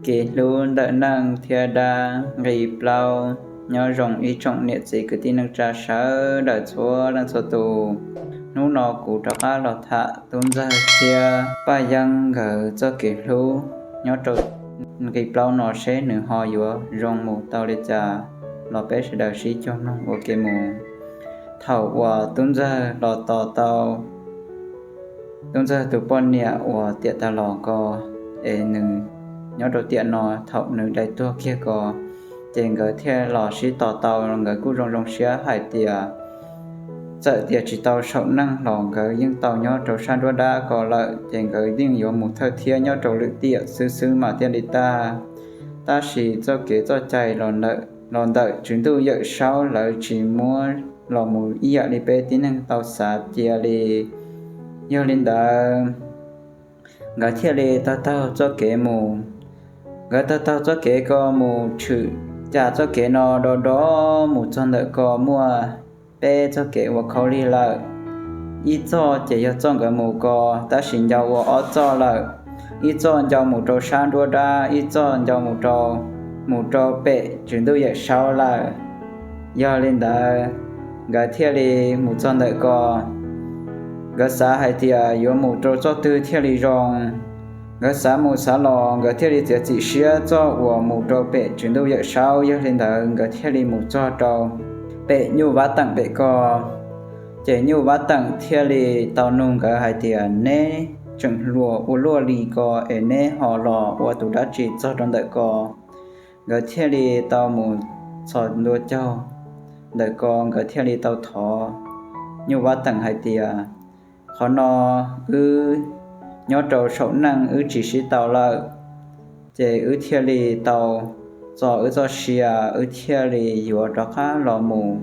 Kev hlub ntawm neej thiab dab nqi plaub. Nyob zoo ib tsoom niam txiv kwv tij neej tsa sawv daws txhua leej txhua tus. Hnub no kuv rov qab los tham Tub Ntxawg thiab Paj Yeeb nkawd txoj kev hlub nyob rau nqi plaub no seb nws ho yuav zoo mus tau li cas los peb sawv daws sib cuag mloog ua ke mus. Thaum uas Tub Ntxawg los tos tau Tub Ntxawg tus poj niam uas tiam tag los ko, es nws nyob rau tiam no thaum nws dai tuag kiag ko, ces nkawd thiaj los sib tos tau, nkawd kuj zoo zoo siab hais tias txawm tias tsis tau saum neej los nkawd yeej tau nyob rau sab nruab dab ko lawm, ces nkawd yeej yuav mus thawj thiab nyob rau lwm tiam xwb xwb mas thiaj li tag. Tab sis txoj kev txoj cai los ntawm Tswv Ntuj Yawm Saub lawv tsis muab los mus ib yam li peb tib neeg tau xav cia li. Yog li ntawd, nkawd thiaj li taug taug txoj kev mus. Nkawd taug taug txoj kev ko mus tshwm, cas txoj kev no do do mus txog ntawm ko muaj peb txoj kev ua khaub lig lawm. Ib txoj ces yog txoj nkawd mus ko, tab sis ncau ua ob txoj lawm. Ib txoj ncau mus rau sab nruab dab, ib txoj ncau mus rau, mus rau pem Tswv Ntuj Yawm Saub lawm. Yog li ntawd, nkawd thiaj li mus txog ntawm ko, nkawd xav hais tias yuav mus rau txoj twg thiaj li zoo. Nkawd xav mus xav los, nkawd thiaj li txiav txim siab txoj uas mus rau pem Tswv Ntuj Yawm Saub. Yog li ntawd, nkawd thiaj li mus txog rau pem Nyuj Vab Teem pem ko. Ces Nyuj Vab Teem thiaj li tau nug nkawd hais tias, neb tseem hluas ua luaj li ko es neb ho los ua tus dab tsi txog rau ntawm ko? Nkawd thiaj li tau mus txhos ntua caug ntawm ko, nkawd thiaj li tau thov Nyuj Vab Teem hais tias, qhov no wb nyob rau saum neej wb tsis sib tau lawm, ces wb thiaj li tau txo wb txoj sia, wb thiaj li yuav rov qab los mus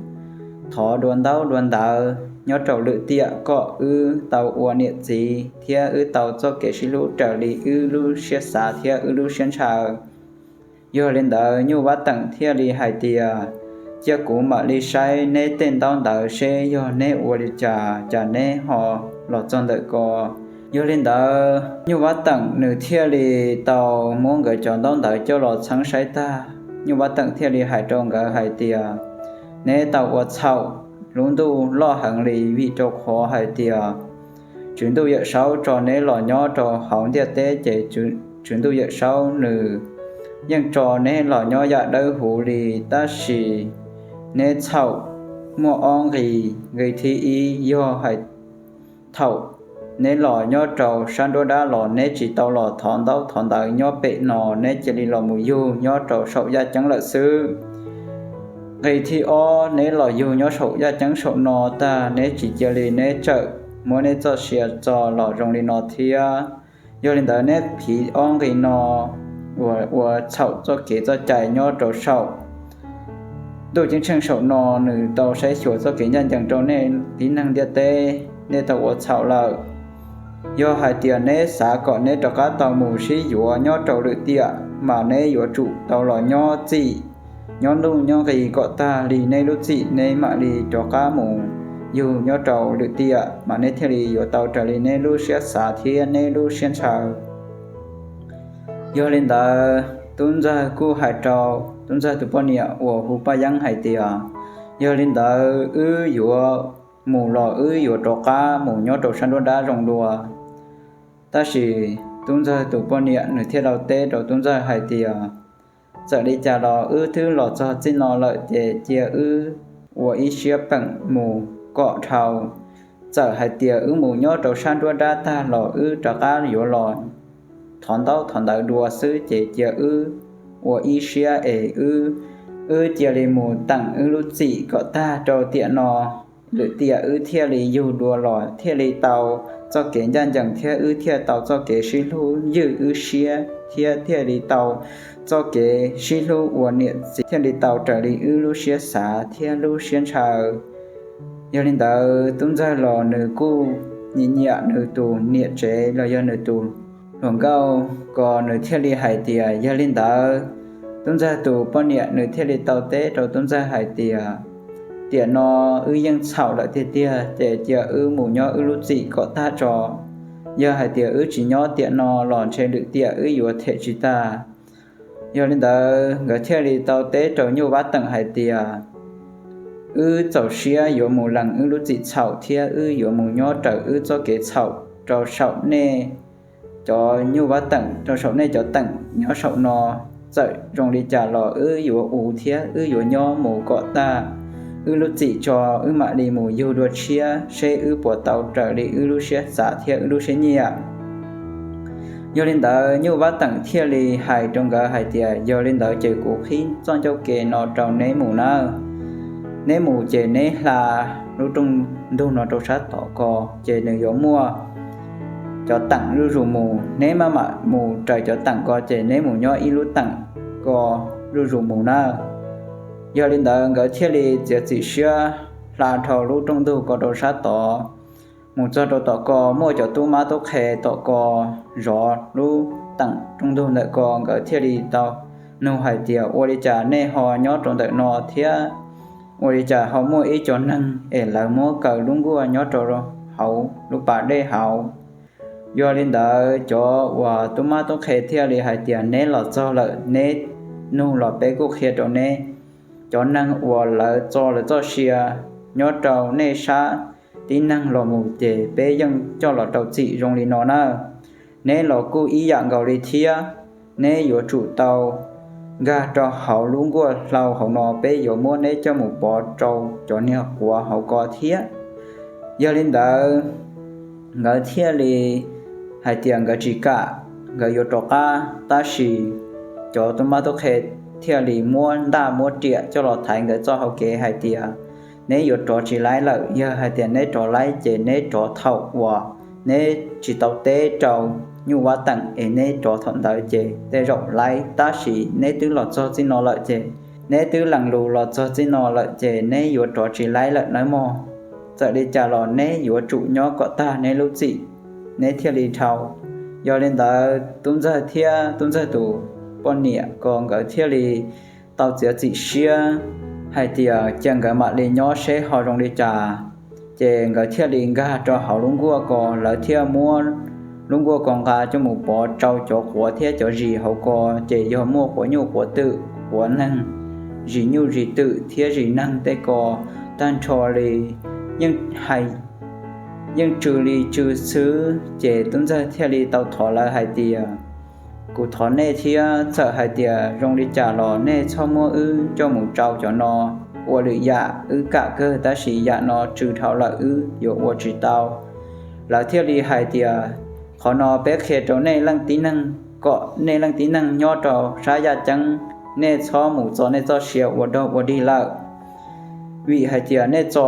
thov dua ntaub dua ntawv nyob rau lwm tiam kom wb tau ua niam txiv thiab wb tau txoj kev sib hlub raws li wb lub siab xav thiab wb lub siab ntshaw. Yog li ntawd, Nyuj Vab Teem thiaj li hais tias, cia kuv mam li saib neb tej ntaub ntawv seb yog neb ua li cas, cas neb ho los txog ntawm ko. Yog li ntawd, Nyuj Vab Teem nws thiaj li tau muab nkawd cov ntaub ntawv coj los txheeb saib tag. Nyuj Vab Teem thiaj li hais rau nkawd hais tias, neb tau ua txhaum lub ntuj loj heev li, vim rau qhov hais tias Tswv Ntuj Yawm Saub tso neb los nyob rau hauv ntiaj teb, ces Tswv Ntuj Yawm Saub nws yeej tso neb los nyob yam dawb huv li, tab sis neb txhaum muaj ob nqi. Nqi thib ib yog hais thaum neb los nyob rau sab nruab dab los neb tsis tau los thov ntaub thov ntawv nyob pem no, neb cia li los mus yug nyob rau saum yaj ceeb lawm xwb. Nqi thib ob, neb los yug nyob saum yaj ceeb saum no tag, neb tsis cia li, neb txawm muab neb txoj sia txo los zoo li no thiab. Yog li ntawd, neb phiv ob nqi no uas ua txhaum txoj kev txoj cai nyob rau saum ntuj ceeb tsheej saum no, nws tau saib xyuas txoj kev ncaj ncees rau nej tib neeg ntiaj teb, nej tau ua txhaum lawm. Yog hais tias neb xav kom neb rov qab tau mus sib yuav nyob rau lwm tiam, mas neb yuav tsum tau los nyob txim, nyob nuj nyob nqis kom tag li neb lub txim, neb mam li rov qab mus yug nyob rau lwm tiam, mas neb thiaj li yuav tau raws li neb lub siab xav thiab neb lub siab ntshaw. Yog li ntawd, Tub Ntxawg kuj hais rau Tub Ntxawg tus poj niam uas hu Paj Yeeb hais tias, yog li ntawd wb yuav mus los wb yuav rov qab mus nyob rau sab nruab dab zoo dua. Tab sis Tub Ntxawg tus poj niam nws thiaj tau teb rau Tub Ntxawg hais tias, txawm li cas los wb twb los txog txij no lawm, ces cia wb ua ib siab peem mus kom dhau. Txawm hais tias wb mus nyob rau sab nruab dab tag los wb rov qab yuav los thov ntaub thov ntawv dua xwb, ces cia wb ua ib siab es wb, wb cia li mus teem wb lub txim kom tag rau tiam no, lwm tiam wb thiaj li yug dua los thiaj li tau txoj kev ncaj ncees thiab wb thiaj tau txoj kev sib hlub ywj wb siab thiab thiaj li tau txoj kev sib hlub ua niam txiv thiaj li tau raws li wb lub siab xav thiab lub siab ntshaw. Yog li ntawd, Tub Ntxawg los nws kuj nyiam nyiam nws tus niam tsev los yog nws tus hluas nkauj ko, nws thiaj li hais tias, yog li ntawd, Tub Ntxawg tus poj niam nws thiaj li tau teb rau Tub Ntxawg hais tias, tiam no wb yeej txhaum lawm tiag tiag, ces cia wb mus nyob wb lub txim kom tag tso. Yog hais tias wb tsis nyob tiam no los ntshe lwm tiam wb yuav them tsis tag. Yog li ntawd nkawd thiaj li tau teb rau Nyuj Vab Teem hais tias, wb txaus siab yuav mus lees wb lub txim txhaum thiab wb yuav mus nyob raws wb txoj kev txhaum rau saum nej cov Nyuj Vab Teem, rau saum nej cov teem nyob saum no. Txawm zoo li cas los wb yuav ua thiab wb yuav nyob mus kom tag wb lub txim tso, wb mam li mus yug dua tshiab seb wb puas tau raws li wb lub siab xav thiab wb lub siab nyiam. Yog li ntawd Nyuj Vab Teem thiaj li hais rau nkawd hais tias, yog li ntawd ces kuv qhib txoj ncauj ke no rau neb mus nawb. Neb mus ces neb hla lub rooj ntug no rau sab tom ko, ces nws yuav muaj cov teem zuj zus mus. Neb maj mam mus raws cov teem ko ces neb mus nyob ib lub teem ko zuj zus mus nawb. Yog li ntawd nkawd thiaj li txiav txim siab hla dhau lub rooj ntug ko rau sab tod. Mus txog rau tom ko muaj cov tub mab tub qhe tom ko zov lub teem rooj ntug ntawm ko, nkawd thiaj li tau nug hais tias, ua li cas nej ho nyob rau ntawm no thiab ua li cas ho muaj ib co neeg es lawv muab kaw lub nkuaj nyob rau hauv lub pas dej hauv? Yog li ntawd cov uas tub mab tub qhe thiaj li hais tias, neb los txog lawm, neb nug los peb kuj qhia rau neb. Cov neeg uas lawv txo lawv txoj sia nyob rau nej sab tib neeg los mus ces peb yeej coj los rau txim zoo li no na. Neb los kuj ib yam nkaus li thiab, neb yuav tsum tau nkag rau hauv lub nkuaj hlau hauv no, peb yuav muab neb coj mus pov rau cov niag quav hauv ko thiab. Yog li ntawd nkawd thiaj li hais tias nkawd tsis kam, nkawd yuav rov qab, tab sis cov tub mab tub qhe thiaj li muab ntaj muab riam coj los thaiv nkawd txoj hau kev hais tias, neb yuav rov tsis laib lawm, yog hais tias neb rov laib ces neb rov thaum uas neb tsis tau teb rau Nyuj Vab Teem es neb rov thaum ntawd ces tej zaum laib, tab sis neb twb los txog txij no lawm ces, neb twb lees lus los txog txij no lawm ces neb yuav rov tsis laib lawm nawb mog. Txawm li cas los neb yuav tsum nyob kom tag neb lub txim, neb thiaj li dhau. Yog li ntawd tub ntxawg thiab tub ntxawg tus poj niam ko nkawd thiaj li tau txiav txim siab hais tias cia nkawd mam li nyob seb ho zoo li cas. Ces nkawd thiaj li nkag rau hauv lub nkuaj ko, lawv thiaj muab lub nkuaj ko nqa coj mus pov rau cov quav thiab cov zis hauv ko, ces yog muaj quav nyuj quav twm, quav neeg, zis nyuj zis twm thiab zis neeg tej ko tag nrho li, yeej hais yeej tsw li tsw xwb. Ces tub ntxawg thiaj li tau thov lawv hais tias, kuv thov nej thiab, txawm hais tias zoo li cas los nej txhob muab wb coj mus rau cov no ua lwm yam, wb kam kawg tab sis yam no tsw dhau lawm wb yuav ua tsis tau. Lawv thiaj li hais tias, qhov no peb qhia rau nej leej tib neeg, kom nej leej tib neeg nyob rau sab yaj ceeb, nej txhob mus txo nej txoj sia ua dog ua dig lawm. Vim hais tias nej txo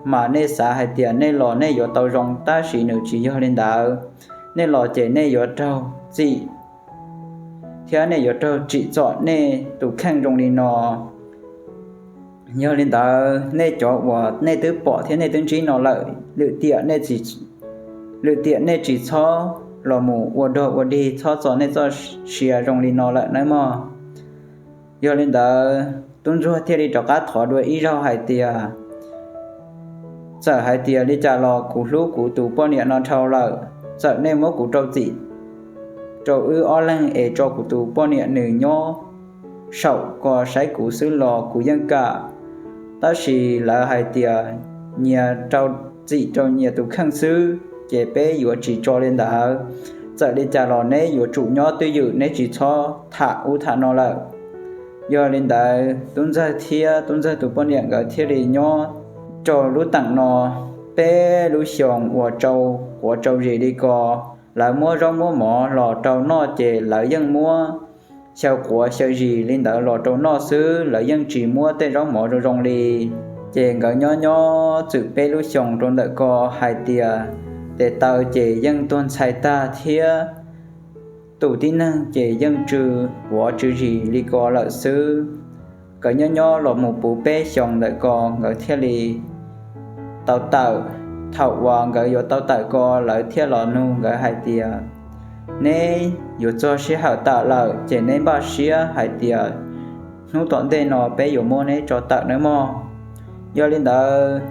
mas nej xav hais tias nej los nej yuav tau zoo, tab sis nws tsis yog li ntawd. Nej los ces nej yuav raug txim thiab nej yuav raug tsim txom nej tus kheej zoo li no. Yog li ntawd nej cov uas nej twb pom thiab nej twb ntsib no lawm, lwm tiam nej tsis, lwm tiam nej tsis txhob los mus ua dog ua dig, txhob txo nej txoj sia zoo li no lawm nawb mog. Yog li ntawd tub ntsuag thiaj li rov qab thov dua ib zaug hais tias, txawm hais tias li cas los kuv hlub kuv tus poj niam no dhau lawm, txawm nej muab kuv rau txim rau wb ob leeg es tso kuv tus poj niam nws nyob saum ko saib kuv xwb los kuv yeej kam. Tab sis lawv hais tias nyias rau txim rau nyias tus kheej xwb, ces peb yuav tsis tso li ntawd. Txawm li cas los neb yuav tsum nyob twj ywm, neb tsis txhob tham ub tham no lawm. Yog li ntawd tub ntxawg thiab tub ntxawg tus poj niam nkawd thiaj li nyob rau lub teem no peb lub xyoos uas tsau quav tsau zis li ko. Lawv muab zaub muab mov los rau noj ces lawv yeej muab xyaw quav xyaw zis li ntawd los rau noj xwb, lawv yeej tsis muab tej zaub mov zoo zoo li. Ces nkawd nyob nyob txwm peb lub xyoos rau ntawm ko hais tias tes taw ces yeej tuag ntxhais tag thiab tus tib neeg ces yeej tsw quav tsw zis li ko lawm xwb. Nkawd nyob nyob los mus puv peb xyoos ntawm ko nkawd thiaj li tau tawm. Thaum uas nkawd yuav tau tawm ko lawv thiaj los nug nkawd hais tias, neb yuav txog sij hawm tawm lawm ces neb npaj siab hais tias hnub tom ntej no peb yuav muab neb tso tawm nawb mog. Yog li ntawd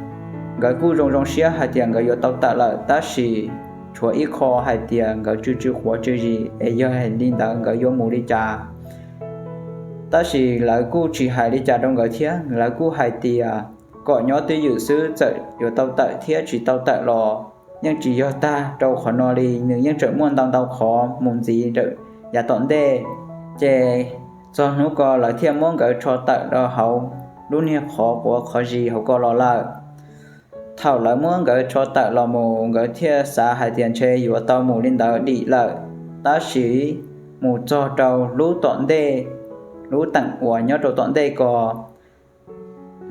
nkawd kuj zoo zoo siab hais tias nkawd yuav tau tawm lawm, tab sis tshuav ib qho hais tias nkawd tsw tsw quav tsw zis es yog li ntawd nkawd yuav mus li cas. Tab sis lawv kuj tsis hais li cas rau nkawd thiab, lawv kuj hais tias kom nyob twj ywm xwb, txawm yuav tau tawm thiab tsis tau tawm los yeej tsis yog tag rau qhov no li, nws yeej tseem muaj ntau ntau qhov mus ntxiv rau yav tom ntej. Ces txog hnub ko lawv thiaj muab nkawd tso tawm rau hauv lub niag qhov quav qhov zis hauv ko los lawm. Thaum lawv muab nkawd tso tawm los mus, nkawd thiaj xav hais tias ntshe yuav tau mus li ntawd dim lawm. Tab sis mus txog rau lub tom ntej, lub teem uas nyob rau tom ntej ko,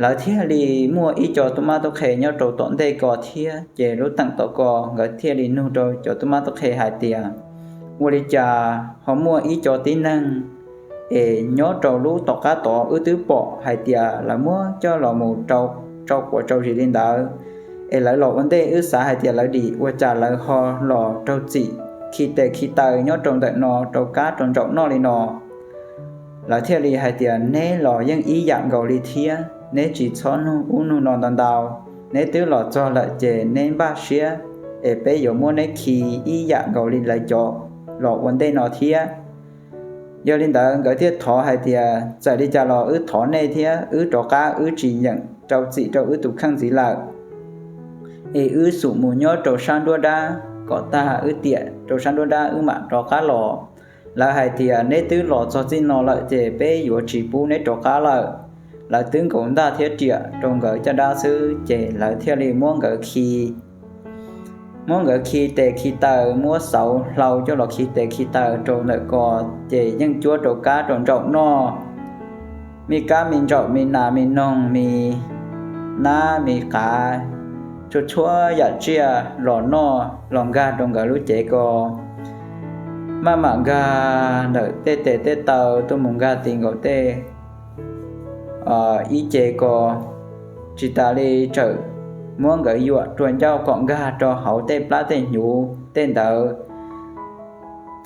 lawv thiaj li muaj ib co tub mab tub qhe nyob rau tom ntej ko thiab. Ces lub teem tom ko nkawd thiaj li nug rau cov tub mab tub qhe hais tias, ua li cas ho muaj ib co tib neeg es nyob rau lub tom qab tod wb twb pom hais tias lawv muab coj los mus rau, rau quav rau zis li ntawd, es lawv los ua ntej wb xav hais tias lawv dim, ua cas lawv ho los raug txim khi tes khi taw nyob rau ntawm no rau kab rau ntsaum noj li no? Lawv thiaj li hais tias, neb los yeej ib yam nkaus li thiab, neb tsis txhob nug ub nug no ntau ntau, neb twb los txog lawm ces neb npaj siab es peb yuav muab neb khi ib yam nkaus li lawv cov los ua ntej no thiab. Yog li ntawd nkawd thiaj thov hais tias, txawm li cas los wb thov nej thiab, wb rov qab wb tsis yeem rau txim rau wb tus kheej ntxiv lawm, es wb xub mus nyob rau sab nruab dab kom tag wb tiam rau sab nruab dab wb mam rov qab los. Lawv hais tias, neb twb los txog txij no lawm ces peb yuav tsis pub neb rov qab lawm. Lawv twb nkaum ntaj thiab riam rau nkawd caj dab xwb, ces lawv thiaj li muab nkawd khi, muab nkawd khi tes khi taw, muab xauv hlau coj los khi tes khi taw rau ntawm ko, ces yeej cuab rau kab rau ntsaum noj, me kab me ntsaum, me nas me noog, me nab me qav, txhua txhua yam tsiaj los noj los nkag rau nkawd lub cev ko. Maj mam nkag ntawm tej tes tej taw tuaj mus nkag ti nkaus tej ib ce ko, tsis tas li txawm muab nkawd yuam rua ncauj kom nkag rau hauv tej plab tej hnyuv tej ntawd,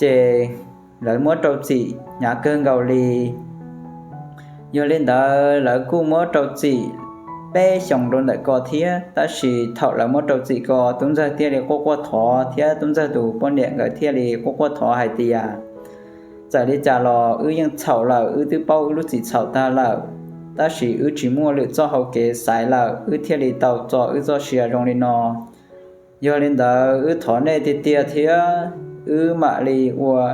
ces lawv muab rau txim hnyav kawg nkaus li. Yog li ntawd lawv kuj muab rau txim peb xyoos rau ntawm ko thiab. Tab sis thaum lawv muab rau txim ko, tub ntxawg thiaj li quaj quaj thov thiab tub ntxawg tus poj niam nkawd thiaj li quaj quaj thov hais tias, txawm li cas los wb yeej txhaum lawm, wb twb paub wb lub txim txhaum tag lawm, tab sis wb tsis muaj lwm txoj hau kev xaiv lawm, wb thiaj li tau txo wb txoj sia zoo li no. Yog li ntawd wb thov nej tiag tiag thiab, wb mam li ua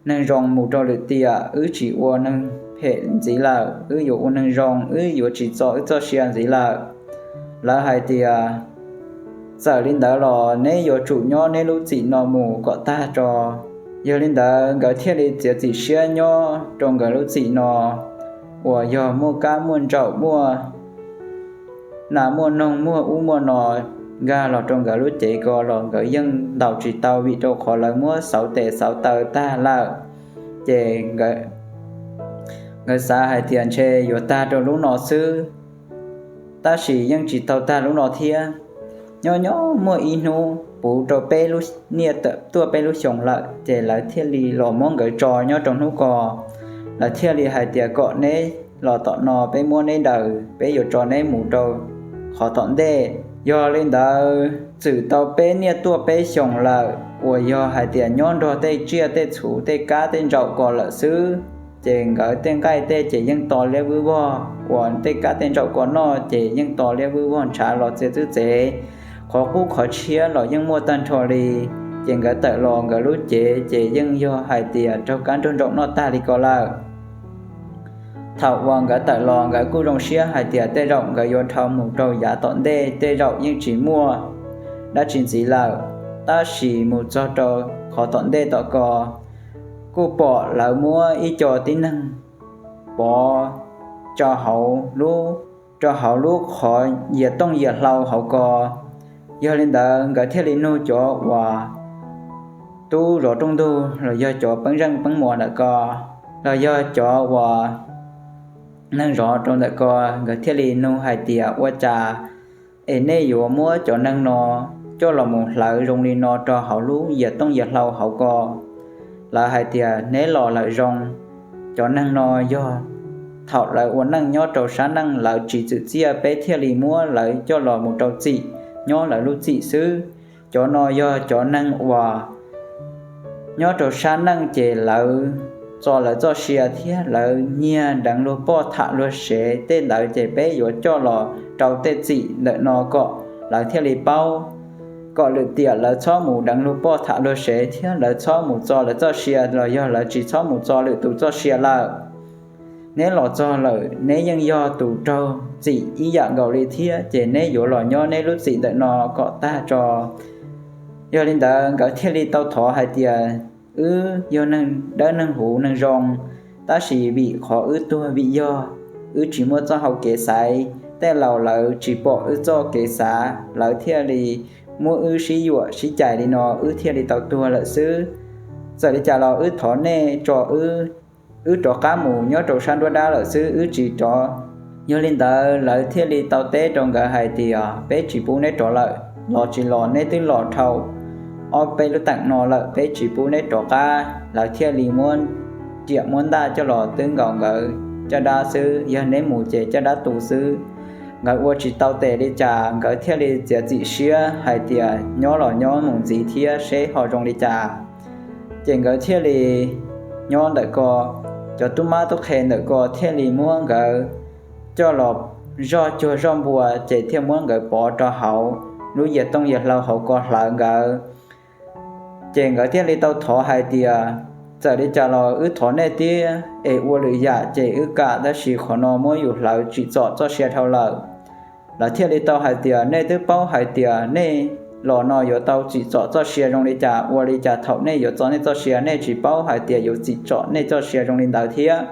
neeg zoo mus rau lwm tiam, wb tsis ua neeg phem ntxiv lawm, wb yuav ua neeg zoo, wb yuav tsis txo wb txoj sia ntxiv lawm. Lawv hais tias, txawm li ntawd los neb yuav tsum nyob neb lub txim no mus kom tag tso. Yog li ntawd nkawd thiaj li txiav txim siab nyob rau nkawd lub txim no, uas yog muaj kab muaj ntsaum, muaj nas muaj noog, muaj ub muaj no nkag los rau nkawd lub cev ko los nkawd yeej ntaus tsis tau, vim rau qhov lawv muab xauv tes xauv taw tag lawm. Ces nkawd xav hais tias ntshe yuav tag rau lub no xwb, tab sis yeej tsis tau tag lub no thiab. Nyob nyob muaj ib hnub puv rau peb lub, niaj tuaj peb lub xyoos lawm, ces lawv thiaj li los muab nkawd tso nyob rau hnub ko. Lawv thiaj li hais tias kom neb los tom no peb muab neb daws, peb yuav tso neb mus rau qhov tom ntej. Yog li ntawd txwm tau peb niaj tuaj peb xyoos lawm, uas yog hais tias nyob nrog tej tsiaj tej txhu tej kab tej ntsaum ko lawm xwb, ces nkawd tej nqaij tej ces yeej to liab vwj vog, uas tej kab tej ntsaum ko noj ces yeej to liab vwj vog ntshav los txias txwb txev, qhov qub qhov tshiab los yeej muaj tag nrho li. Ces nkawd tawm los nkawd lub cev ces yeej yog hais tias raug kab nraug ntsaum noj tag li ko lawm. Thaum uas nkawd tawm los nkawd kuj zoo siab hais tias tej zaum nkawd yuav dhau mus rau yav tom ntej, tej zaum yeej tsis muaj dab tsi ntxiv lawm. Tab sis mus txog rau qhov tom ntej tom ko, kuj pom lawv muab ib co tib neeg pov rau hauv lub, rau hauv lub qhov yias tooj yias hlau hauv ko. Yog li ntawd nkawd thiaj li nug cov uas tub zov rooj ntug los yog cov peeb zeej peeb muas ntawm ko, los yog cov uas neeg zov rau ntawm ko, nkawd thiaj li nug hais tias, ua cas es nej yuav muab cov neeg no coj los mus hlawv zoo li no rau hauv lub yias tooj yias hlau hauv ko? Lawv hais tias, neb los lawm zoo. Cov neeg no yog thaum lawv ua neej nyob rau sab neej lawv tsis txwm txiaj peb thiaj li muab lawv coj los mus rau txim nyob lawv lub txim xwb. Cov no yog cov neeg uas nyob rau sab neej ces lawv txo lawv txoj sia thiab lawv nyiag deev luag poj tham luag sev tej ntawd ces peb yuav coj los rau tej txim ntawm no kom lawv thiaj li paub, kom lwm tiam lawv txhob mus deev luag poj tham luag sev thiab lawv txhob mus txo lawv txoj sia los yog lawv tsis txhob mus txo lwm tus txoj sia lawm. Neb los txog lawm neb yeej yog tus raug txim ib yam nkaus li thiab ces neb yuav los nyob neb lub txim ntawm no kom tag tso. Yog li ntawd nkawd thiaj li tau thov hais tias, wb yog neeg dawb neeg huv neeg zoo, tab sis vim qhov wb tuag vim yog wb tsis muaj txoj hau kev xaiv, tej laus lawv tsis pom wb txoj kev xav, lawv thiaj li muab wb sib yuam sib cais li no wb thiaj li tau tuag lawm xwb. Txawm li cas los wb thov nej tso wb, wb rov qab mus nyob rau sab nruab dab lawm xwb wb tsis rov. Yog li ntawd lawv thiaj li tau teb rau nkawd hais tias, peb tsis pub neb rov lawm, los tsis los neb twb los dhau ob peb lub teem no lawm, peb tsis pub neb rov qab. Lawv thiaj li muab riam muab ntaj coj los twb nkaus nkawd caj dab xwb, yog neb mus ces caj dab tu xwb. Nkawd ua tsis tau tes li cas nkawd thiaj li txiav txim siab hais tias nyob los nyob mus ntxiv thiab seb ho zoo li cas. Ces nkawd thiaj li nyob ntawm ko, cov tub mab tub qhe ntawm ko thiaj li muab nkawd coj los zoj cuag zoj npua ces thiaj muab nkawd pov rau hauv lub yias tooj yias hlau hauv ko hlawv nkawd. Ces nkawd thiaj li tau thov hais tias, txawm li cas los wb thov nej thiab es ua lwm yam ces wb kam, tab sis qhov no muab yus hlawv tsim txom txoj sia dhau lawm. Lawv thiaj li tau hais tias, nej twb paub hais tias nej los no yuav tau tsim txom txoj sia zoo li cas, ua li cas thaum nej yuav txo nej txoj sia nej tsis paub hais tias yuav tsim txom nej txoj sia zoo li ntawd thiab.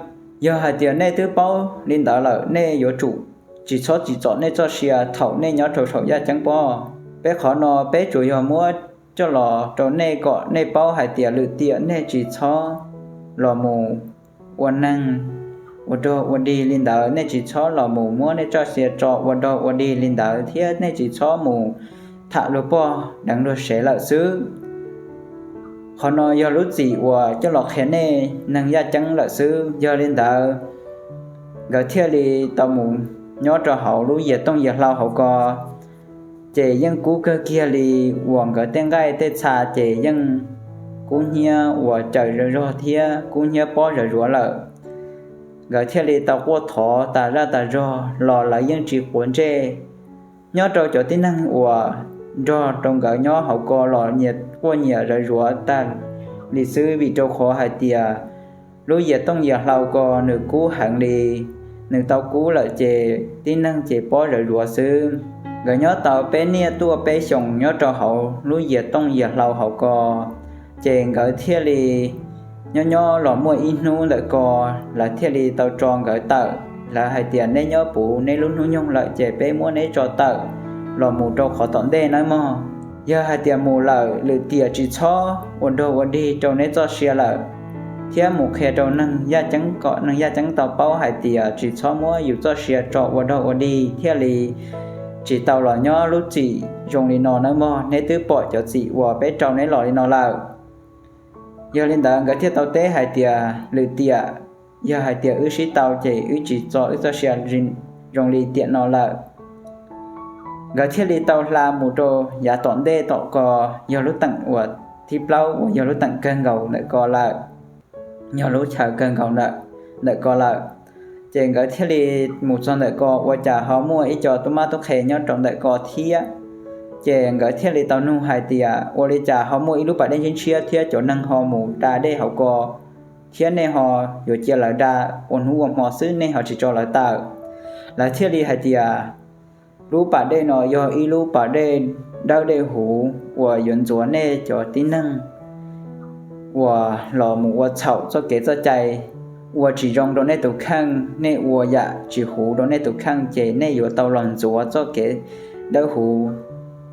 Yog hais tias nej twb paub li ntawd lawm nej yuav tsum tsis txhob tsim txom nej txoj sia thaum nej nyob rau saum yaj ceeb pob. Peb qhov no peb tsuas yog muab coj los rau nej kom nej paub hais tias lwm tiam nej tsis txhob los mus ua neeg ua dog ua dig li ntawd, nej tsis txhob los mus muab nej txoj sia tso ua dog ua dig li ntawd thiab nej tsis txhob mus tham luag poj deev luag sev lawm xwb. Qhov no yog lub txim uas coj los qhia nej neeg yaj ceeb lawm xwb. Yog li ntawd nkawd thiaj li tau mus nyob rau hauv lub yias tooj yias hlau hauv ko, ces yeej kub kawg kiag li, uas nkawd tej nqaij tej txha ces yeej kub hnyiab uas caws zog zog thiab kub hnyiab pob zawv zuav lawm. Nkawd thiaj li tau quaj thov tas zaj tas zog los lawv yeej tsis quav ntsej. Nyob rau cov tib neeg uas nrog rau nkawd nyob hauv ko los nyias quaj nyias zawv zuav tag li xwb, vim rau qhov hais tias lub yias tooj yias hlau ko nws kub heev li, nws tau kub lawm ces tib neeg ces pob zawv zuav xwb. Nkawd nyob tau peb niaj tuaj peb xyoos nyob rau hauv lub yias tooj yias hlau hauv ko, ces nkawd thiaj li nyob nyob los muaj ib hnub ntawm ko, lawv thiaj li tau tso nkawd tawm. Lawv hais tias, neb nyob puv neb lub hnub nyoog lawm ces peb muab neb tso tawm los mus rau qhov tom ntej nawb mog. Yog hais tias mus lawm lwm tiam tsis txhob ua dog ua dig rau neb txoj sia lawm, thiab mus qhia rau neeg yaj ceeb kom neeg yaj ceeb tau paub hais tias tsis txhob muab yus txoj sia tso ua dog ua dig thiaj li tsis tau los nyob lub txim zoo li no nawb mog. Neb twb pom cov txim uas peb rau neb los li no lawm. Yog li ntawd nkawd thiaj tau teb hais tias, lwm tiam yog hais tias wb sib tau ces wb tsis txo wb txoj sia zoo li tiam no lawm. Nkawd thiaj li tau hla mus rau yav tom ntej tom ko, yog lub teem uas thib plaub uas yog lub teem kawg nkaus ntawm ko lawm, yog lub chaw kawg nkaus ntawm ko lawm. Ces nkawd thiaj li mus txog ntawm ko ua cas ho muaj ib co tub mab tub qhe nyob rau ntawm ko thiab. Ces nkawd thiaj li tau nug hais tias, ua li cas ho muaj ib lub pas dej ntshiab ntshiab thiab cov neeg ho mus da dej hauv ko, thiab nej ho yuav cia lawv da ua hnub ua hmo xwb nej ho tsis tso lawv tawm? Lawv thiaj li hais tias, lub pas dej no yog ib lub pas dej dawb dej huv uas yuav ntxuav nej cov tib neeg uas los mus ua txhaum txoj kev txoj cai, ua tsis zoo rau nej tus kheej, nej ua yam tsis huv rau nej tus kheej ces nej yuav tau los ntxuav txoj kev dawb huv,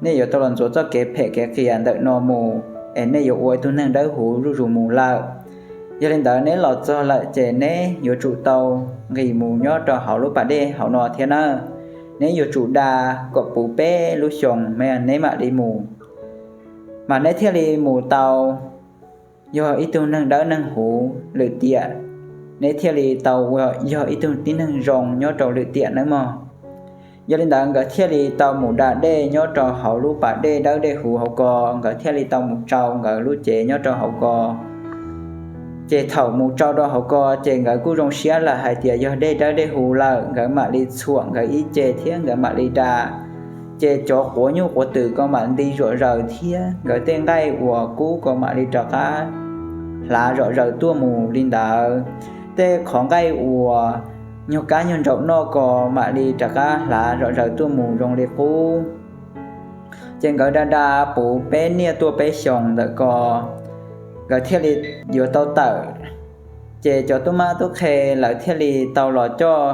nej yuav tau los ntxuav txoj kev phem kev qias ntawm no mus, es nej yuav ua ib tug neeg dawb huv zuj zus mus lawm. Yog li ntawd neb los txog lawm ces neb yuav tsum tau nqis mus nyob rau hauv lub pas dej hauv no thiab nawb. Neb yuav tsum da kom puv peb lub xyoos mas neb mam li mus. Mas neb thiaj li mus tau yog ib tug neeg dawb neeg huv lwm tiam, neb thiaj li tau ua yog ib tug tib neeg zoo nyob rau lwm tiam nawb mog. Yog li ntawd nkawd thiaj li tau mus da dej nyob rau hauv lub pas dej dawb dej huv hauv ko, nkawd thiaj li tau mus tsau nkawd lub cev nyob rau hauv ko. Ces thaum mus tso rau hauv ko ces nkawd kuj zoo siab lawm hais tias yog dej dawb dej huv lawm, nkawd mam li txhuam nkawd ib ce thiab nkawd mam li da. Ces cov quav nyuj quav twm ko mam nti zom zaws thiab nkawd tej nqaij uas kub ko mam li rov qab hlav zom zaws tuaj mus li ntawd. Tej qhov nqaij uas nyuag kab nyuag ntsaum noj ko mam li rov qab hlav zom zaws tuaj mus zoo li qub. Ces nkawd da da puv peb niaj tuaj peb xyoos ntawm ko, nkawd thiaj li yuav tau tawm. Ces cov tub mab tub qhe lawv thiaj li tau los coj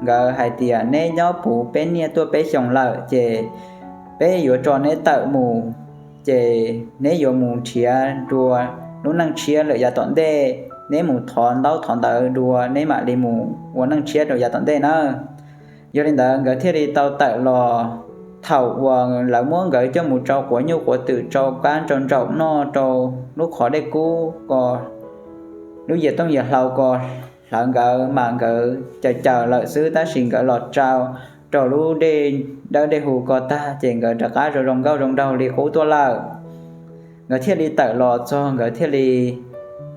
nkawd hais tias, neb nyob puv peb niaj tuaj peb xyoos lawm ces peb yuav tso neb tawm mus, ces neb yuav mus nrhiav dua lub neej tshiab lawm yav tom ntej, neb mus thov ntaub thov ntawv dua neb mam li mus ua neej tshiab rau yav tom ntej nawb. Yog li ntawd nkawd thiaj li tau tawm los. Thaum uas lawv muab nkawd coj mus tsau quav nyuj quav twm, tsau kab tsau ntsaum noj rau lub qhov dej kub ko, lub yias tooj yias hlau ko hlawv nkawd mas nkawd caws caws lawm xwb, tab sis nkawd los tsau rau lub dej dawb dej huv ko tag ces nkawd rov qab zoo zoo nkauj zoo nraug li qub tuaj lawm. Nkawd thiaj li tawm los txog, nkawd thiaj li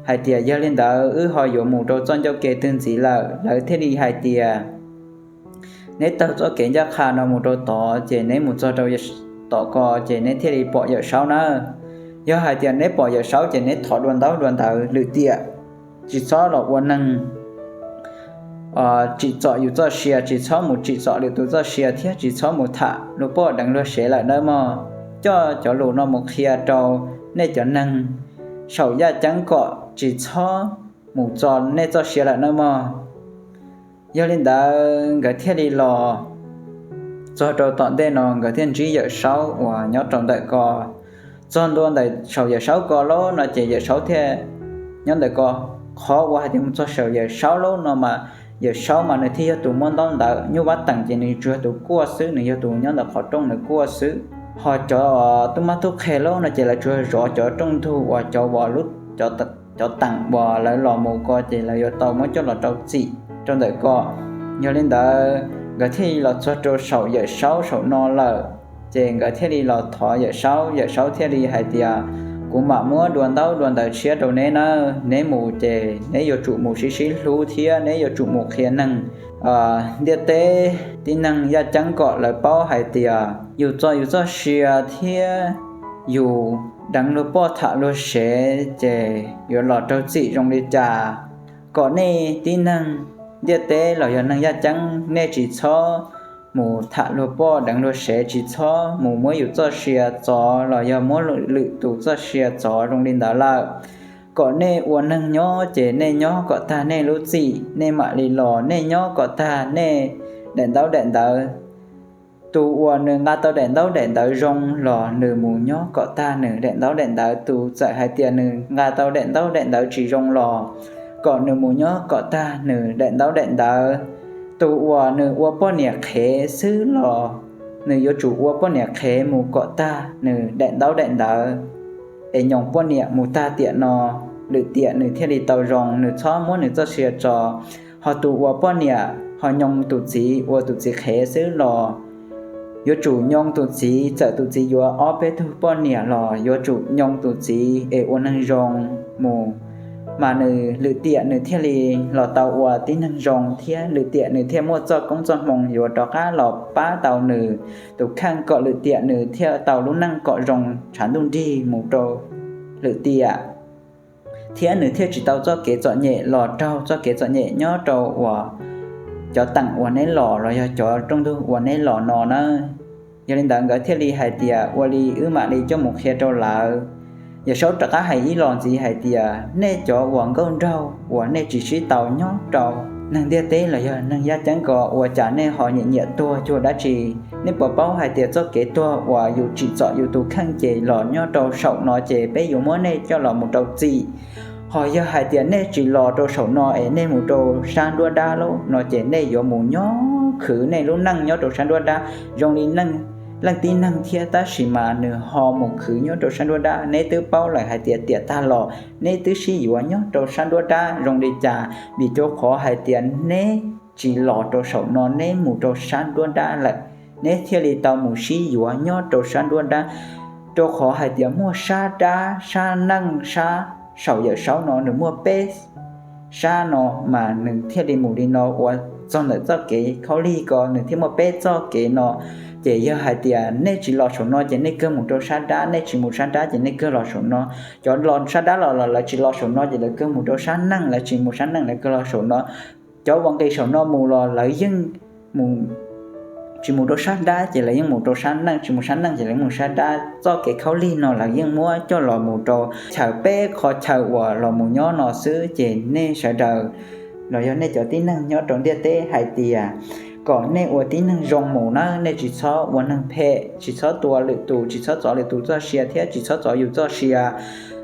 hais tias, yog li ntawd wb ho yuav mus rau txoj ncauj ke twg ntxiv lawm? Lawv thiaj li hais tias, neb taug txoj kev ncaj qha no mus rau tod ces neb mus txog rau tom ko ces neb thiaj li pom Yawm Saub nawb. Yog hais tias neb pom Yawm Saub ces neb thov dua ntaub dua ntawv, lwm tiam tsis txhob los ua neeg tsim txom yus txoj sia, tsis txhob mus tsim txom lwm tus txoj sia thiab tsis txhob mus tham luag poj deev luag sev lawm nawb mog. Coj cov lus no mus qhia rau nej cov neeg saum yaj ceeb kom tsis txhob mus txo nej txoj sia lawm nawb mog. Yog li ntawd nkawd thiaj li los txog rau tom ntej no, nkawd thiaj ntsib Yawm Saub uas nyob rau ntawm ko. Txog ntua ntawm saum Yawm Saub ko lauj no ces Yawm Saub thiaj nyob ntawm ko. Qhov uas hais tias mus txog saum Yawm Saub lauj no mas Yawm Saub mas nws thiaj yog tus muaj ntaub ntawv, nyuj vab teem ces nws tsuas yog tus kuaj xwb, nws yog tus nyob ntawm qhov rooj nws kuaj xwb. Ho cov tub mab tub qhe lauj no ces lawv tsuas zov cov rooj ntug uas cov uas lub, cov teem uas lawv los mus ko ces lawv yuav tau muab coj los rau txim rau ntawm ko. Yog li ntawd nkawd thiaj li los txog rau saum Yawm Saub saum no lawm. Ces nkawd thiaj li los thov Yawm Saub, Yawm Saub thiaj li hais tias, kuv mam muab dua ntaub dua ntawv tshiab rau neb nawb, neb mus ces neb yuav tsum mus sib sib hlub thiab neb yuav tsum mus qhia neeg ntiaj teb tib neeg yaj ceeb kom lawv paub hais tias yus txo yus txoj sia thiab yus deev luag poj tham luag sev ces yuav los raug txim zoo li cas. Kom nej tib neeg ntiaj teb los yog neeg yaj ceeb, nej tsis txhob mus tham luag poj deev luag sev, tsis txhob mus muab yus txoj sia txov los yog muab lwm tus txoj sia txov zoo li ntawd lawm. Kom nej ua neeg nyob ces nej nyob kom tag nej lub txim nej mam li los, nej nyob kom tag nej daim ntaub daim ntawv. Tus uas nws nqa tau daim ntaub daim ntawv zoo los nws mus nyob kom tag nws daim ntaub daim ntawv, tus txawm hais tias nws nqa tau daim ntaub daim ntawv tsis zoo los kom nws mus nyob kom tag nws daim ntaub daim ntawv. Tus uas nws ua poj niam qhev xwb los nws yuav tsum ua poj niam qhev mus kom tag nws daim ntaub daim ntawv, es nyoos poj niam mus tag tiam no, lwm tiam nws thiaj li tau zoo, nws txhob muab nws txoj sia tso. Ho tus uas poj niam ho nyoos tus txiv ua tus txiv qhev xwb los yuav tsum nyoos tus txiv, txawm tus txiv yuav ob peb tug poj niam los yuav tsum nyoos tus txiv es ua neeg zoo mus, mas nws lwm tiam nws thiaj li los tau ua tib neeg zoo thiab lwm tiam nws thiaj muaj txoj koob txoj hmoo yuav rov qab los pab tau nws tus kheej kom lwm tiam nws thiaj tau lub neej kom zoo tshav ntuj nrig mus rau lwm tiam, thiab nws thiaj tsis tau txoj kev txom nyem los raug txoj kev txom nyem nyob rau uas cov teem uas neb los los yog cov rooj ntug uas neb los no na. Yog li ntawd nkawd thiaj li hais tias ua li wb mam li coj mus qhia rau lawv. Yawm Saub rov qab hais ib los ntxiv hais tias nej cov uas nkauj nraug uas nej tsis sib tau nyob rau neeg ntiaj teb los yog neeg yaj ceeb ko, ua cas nej ho nyiam nyiam tuag cuag dab tsi? Nej puas paub hais tias txoj kev tuag uas yus tsim txom yus tus kheej ces los nyob rau saum no ces peb yuav muab nej coj los mus rau txim. Ho yog hais tias nej tsis los rau saum no es nej mus rau sab nruab dab lauj no ces nej yuav mus nyob khwv nej lub neej nyob rau sab nruab dab zoo li leej tib neeg thiab, tab sis mas nws ho mus khwv nyob rau sab nruab dab. Neb twb paub lawm hais tias tiam tag los neb twb sib yuav nyob rau sab nruab dab zoo li cas, vim rau qhov hais tias neb tsis los rau saum no, neb mus rau sab nruab dab lawm, neb thiaj li tau mus sib yuav nyob rau sab nruab dab. Rau qhov hais tias muaj sab dab sab neej sab saum Yawm Saub no nws muaj peb sab no, mas nws thiaj li mus li no ua txog ntawm txoj kev khaub lig ko nws thiaj muaj peb txoj kev no. Ces yog hais tias nej tsis los saum no ces nej kawg mus rau sab dab, nej tsis mus sab dab ces nej kawg los saum no. Cov los sab dab los los lawv tsis los saum no ces lawv kawg mus rau sab neej, lawv tsis mus sab neej lawv kawg los saum no. Cov uas nqis saum no mus los lawv yeej mus, tsis mus rau sab dab ces lawv yeej mus rau sab neej, tsis mus sab neej ces lawv mus sab dab. Txoj kev khaub lig no lawv yeej muab coj los mus rau chaws peb qho chaw uas los mus nyob no xwb. Ces nej sawv daws los yog nej cov tib neeg nyob rau ntiaj teb hais tias kom nej ua tib neeg zoo mus nawb, nej tsis txhob ua neeg phem, tsis txhob tua lwm tus, tsis txhob txov lwm tus txoj sia thiab tsis txhob txov yus txoj sia.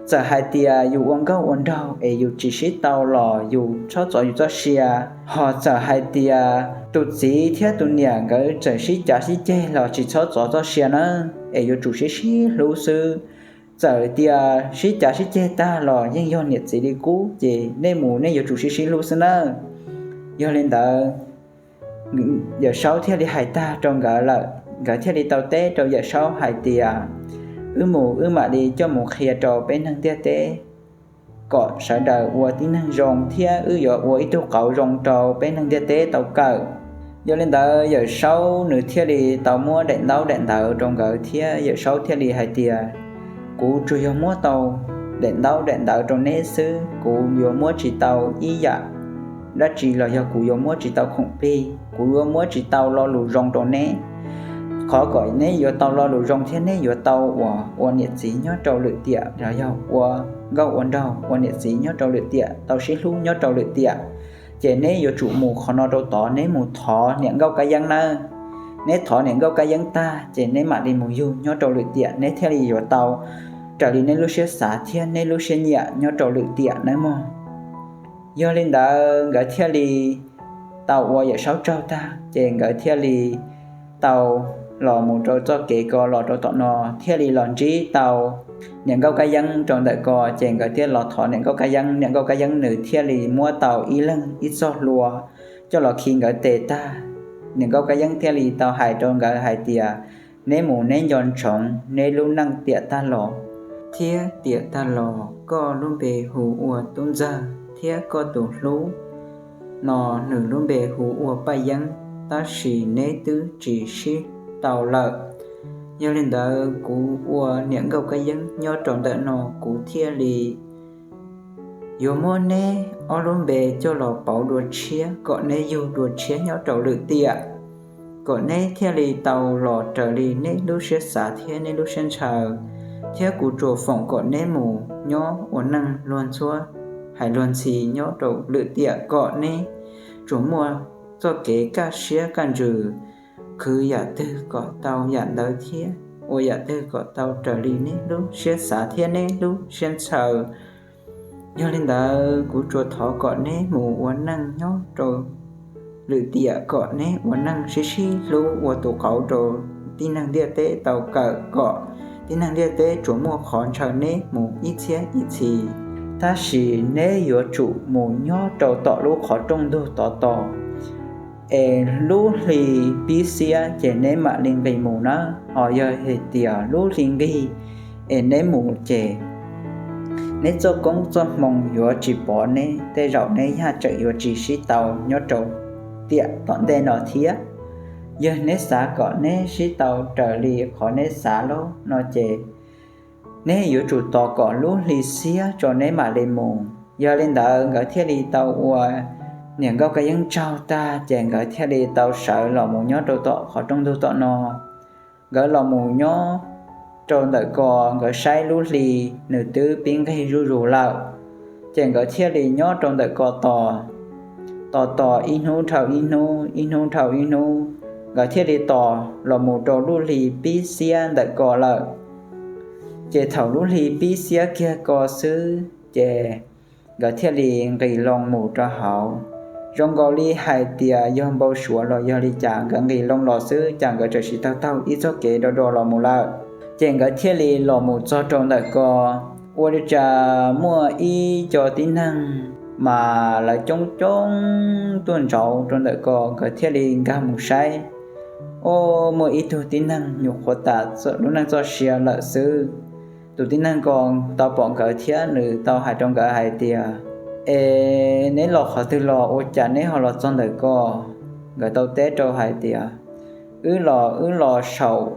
Txawm hais tias yus ua nkauj ua nraug es yus tsis sib tau los yus txhob txov yus txoj sia. Hos txawm hais tias tus txiv thiab tus niam nkawd txawm sib cav sib ceg los tsis txhob txov txoj sia nawb, es yuav tsum sib sib hlub xwb. Txawm tias sib cav sib ceg tag los yeej yog niam txiv li qub, ces nej mus nej yuav tsum sib sib hlub xwb nawb. Yog li ntawd, Yawm Saub thiaj li hais tag rau nkawd lawm, nkawd thiaj li tau teb rau Yawm Saub hais tias, wb mus wb mam li coj mus qhia rau peb neeg ntiaj teb kom sawv daws ua tib neeg zoo thiab wb yuav ua ib tug qauv zoo rau peb neeg ntiaj teb tau kawm. Yog li ntawd Yawm Saub nws thiaj li tau muab daim ntaub daim ntawv rau nkawd thiab Yawm Saub thiaj li hais tias, kuv tsuas yog muab tau daim ntaub daim ntawv rau neb xwb, kuv yuav muab tsis tau ib yam dab tsi los yog kuv yuav muab tsis tau khoom plig, kuv yuav muab tsis tau lo lus zoo rau neb. Qhov kom neb yuav tau lo lus zoo thiab neb yuav tau uas ua niam txiv nyob rau lwm tiam los yog ua nkauj ua nraug ua niam txiv nyob rau lwm tiam, tau sib hlub nyob rau lwm tiam, ces neb yuav tsum mus qhov no rau tod, neb mus thov niam nkauj kab yeeb nawb. Neb thov niam nkauj kab yeeb tag ces neb mam li mus yug nyob rau lwm tiam, neb thiaj li yuav tau raws li neb lub siab xav thiab neb lub siab nyiam nyob rau lwm tiam nawb mog. Yog li ntawd nkawd thiaj li tau ua Yawm Saub tsaug tag ces nkawd thiaj li tau los mus rau txoj kev ko los rau tom no, thiaj li los ntsib tau niam nkauj kab yeeb rau ntawm ko, ces nkawd thiaj los thov niam nkauj kab yeeb. Niam nkauj kab yeeb nws thiaj li muab tau ib leeg ib txoj hlua coj los khi nkawd tes tag. Niam nkauj kab yeeb thiaj li tau hais rau nkawd hais tias, neb mus neb nco ntsoov neb lub neej tiam tag los thiab tiam tag los koj lub npe hu ua Tub Ntxawg thiab koj tus hlub no nws lub npe hu ua Paj Yeeb, tab sis neb twb tsis sib tau lawm. Yog li ntawd kuv ua niam nkauj kab yeeb nyob rau ntawm no kuv thiaj li yuav muab neb ob lub npe coj los pauv dua tshiab kom neb yug dua tshiab nyob rau lwm tiam, kom neb thiaj li tau los raws li neb lub siab xav thiab neb lub siab ntshaw. Thiab kuv tsuas foom kom neb mus nyob ua neej luag ntxhua hais luag ntxhi nyob rau lwm tiam, kom neb tsuas muaj txoj kev kaj siab kaj ntsws, khwv yam twg kom tau yam ntawd thiab ua yam twg kom tau raws li neb lub siab xav thiab neb lub siab ntshaw. Yog li ntawd kuv tsuas thov kom neb mus ua neej nyob rau lwm tiam, kom neb ua neej sib sib hlub ua tus qauv rau tib neeg ntiaj teb tau kawm, kom tib neeg ntiaj teb tsuas muaj qhov ntshaw neb mus ib txhiab ib txhis. Tab sis neb yuav tsum mus nyob rau tom lub qhov rooj ntug tod tos, es lub hli pib xiab ces neb mam li nqis mus nawb. Ho yog hais tias lub hli nqig es neb mus ces neb txoj koob txoj hmoo yuav tsis pov neb, tej zaum neb yaj tseem yuav tsis sib tau nyob rau tiam tom ntej no thiab. Yog neb xav kom neb sib tau raws li qhov neb xav lawm no ces neb yuav tsum tos kom lub hli xiab tso neb mam li mus. Yog li ntawd nkawd thiaj li tau ua niam nkauj kab yeeb tsaug tag ces nkawd thiaj li tau sawv los mus nyob rau tom qhov rooj ntug tom no. Nkawd los mus nyob rau ntawm ko, nkawd saib lub hli nws twb pib nqig zuj zus lawm, ces nkawd thiaj li nyob rau ntawm ko tos, tos tos ib hnub dhau ib hnub, ib hnub dhau ib hnub, nkawd thiaj li tos los mus rau lub hli pib xiab ntawm ko lawm. Ces thaum lub hli pib xiab kiag ko xwb ces nkawd thiaj li nqis loo mus rau hauv. Zoo nkaus li hais tias yog npau suav los yog li cas, nkawd nqis loo los xwb cas nkawd txawm sim taug taug ib txoj kev do do los mus lawm. Ces nkawd thiaj li los mus txog rau ntawm ko, ua li cas muaj ib co tib neeg mas lawv coob coob tuaj ntsauv rau ntawm ko, nkawd thiaj li nkag mus saib. Ua, muaj ib tug tib neeg nyuam qhuav tas lub neej txoj sia lawm xwb. tus tib neeg ko tau pom nkawd thiab nws tau hais rau nkawd hais tias, Es neb los qhov twg los ua cas neb ho los txog ntawm ko? Nkawd tau teb rau hais tias, Wb los wb los saum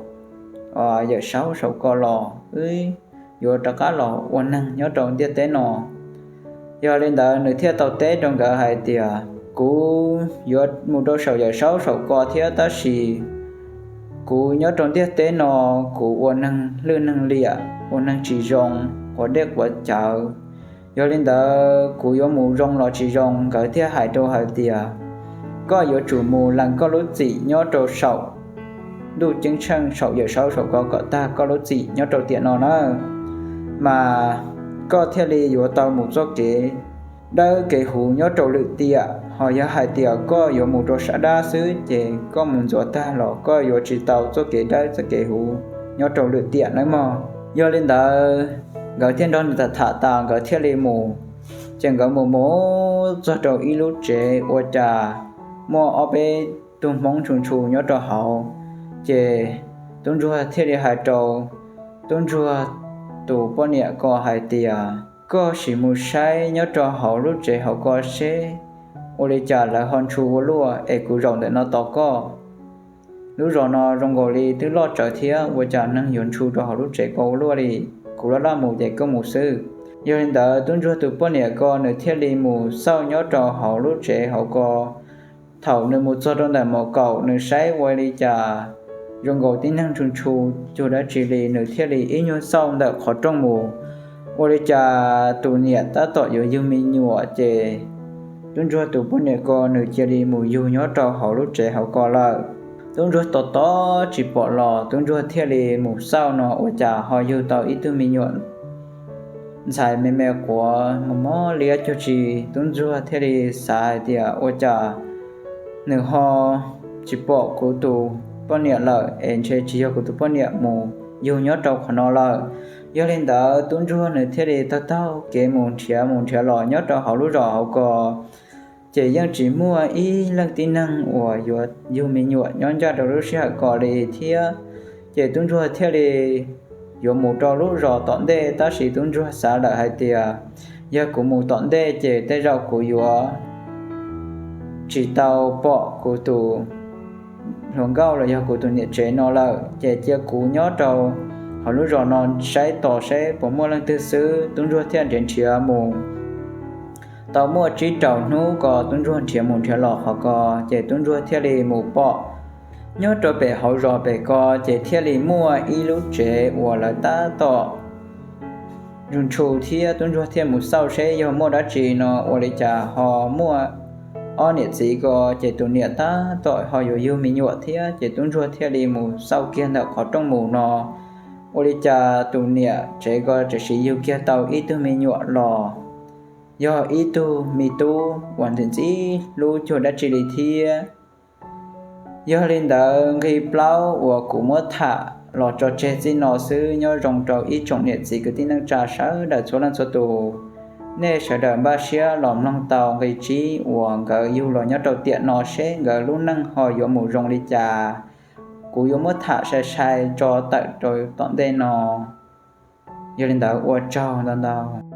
Yawm Saub saum ko los, wb yuav rov qab los ua neeg nyob rau ntiaj teb no. Yog li ntawd nws thiaj tau teb rau nkawd hais tias, Kuv yuav mus rau saum Yawm Saub saum ko thiab tab sis kuv nyob rau ntiaj teb no kuv ua neeg lwj neeg liam, ua neeg tsis zoo, quav dej quav cawv. Yog li ntawd kuv yuav mus zoo los tsis zoo? Nkawd thiaj hais rau hais tias, Koj yuav tsum mus lees koj lub txim nyob rau saum ntuj ceeb tsheej saum Yawm Saub saum ko kom tag koj lub txim nyob rau tiam no na, mas koj thiaj li yuav tau mus txoj kev dawb kev huv nyob rau lwm tiam. Ho yog hais tias koj yuav mus rau sab dab xwb ces koj mus ntxuav tag los koj yuav tsis tau txoj kev dawb txoj kev huv nyob rau lwm tiam nawb mog. Yog li ntawd nkawd thiaj nrog nws tham tham tas nkawd thiaj li mus. Ces nkawd mus mus txog rau ib lub tsev ua cas muaj ob peb tug Hmoob ntshu ntshu nyob rau hauv. Ces tub ntsuag thiaj li hais rau tub ntsuag tus poj niam ko hais tias, Koj sim mus saib nyob rau hauv lub tsev hauv ko seb ua li cas lawv ho ntshu ua luaj es kuv zaum ntawm no tos koj. Lub zos no zoo nkaus li twb loj tsawv thiab ua cas neeg yuav ntshu rau hauv lub tsev ko ua luaj li. Kuv laj laj mus ces koj mus xwb. Yog li ntawd tub ntsuag tus poj niam ko nws thiaj li mus xauj nyob rau hauv lub tsev hauv ko. Thaum nws mus txog rau ntawm mom kaum nws saib ua li cas zoo nkaus tib neeg ntshu ntshu cuag dab tsi li, nws thiaj li ib nyuag xauj ntawm qhov rooj mus. Ua li cas tus niam tab tom yuav yug me nyuam ces tub ntsuag tus poj niam ko nws cia li mus yug nyob rau hauv lub tsev hauv ko lawm. Tub ntsuag tos tos tsis pom los tub ntsuag thiaj li mus xauj no ua cas ho yug tau ib tug me nyuam ntxhais me me quav mos mos liab cuag tsi. Tub ntsuag thiaj li xav hais tias, Ua cas nws ho tsis pom kuv tus poj niam lawm es ntshe tsis yog kuv tus poj niam mus yug nyob rau qhov no lawm. Yog li ntawd tub ntsuag nws thiaj li taug taug kev mus nrhiav mus nrhiav los nyob rau hauv lub zos hauv ko, ces yeej tsis muaj ib leej tib neeg uas yuav yug me nyuam nyob ncaj rau lub sij hawm ko li thiab. Ces tub ntsuag thiaj li yuav mus rau lub zos tom ntej, tab sis tub ntsuag xav lawm hais tias, Yog kuv mus tom ntej ces tej zaum kuv yuav tsis tau pom kuv tus hluas nkauj los yog kuv tus niam tsev no lawm, ces cia kuv nyob rau hauv lub zos no saib tos seb puas muaj leej twg xwb. Tub ntsuag thiaj nrhiav nrhiav mus tau muaj tsib rau hnub ko tub ntsuag nrhiav mus nrhiav los qhov ko, ces tub ntsuag thiaj li mus pom nyob rau pem hauv zos pem ko ces thiaj li muaj ib lub tsev uas lawv tab tom ntshu ntshu thiab tub ntsuag thiaj mus xauj seb yog muaj dab tsi no ua li cas ho muaj ob niam txiv ko, ces tus niam tab tom ho yuav yug me nyuam thiab, ces tub ntsuag thiaj li mus xauj kiag ntawm qhov rooj mus no ua li cas tus niam tsev ko tam sim yug kiag tau ib tug me nyuam los yog ib tug me tub uas ntxim ntxim hlub cuag dab tsi li thiab. Yog li ntawd nqi plaub uas kuv muab tham los tso tseg txij no xwb, nyob zoo rau ib tsoom niam txiv kwv tij neej tsa sawv daws txhua leej txhua tus. Nej sawv daws npaj siab los mloog tau nqi tsib uas nkawd yug los nyob rau tiam no seb nkawd lub neej ho yuav mus zoo li cas. Kuv yuav muab tham sai sai tso tawm rau tom ntej no. Yog li ntawd ua tsaug ntau ntau.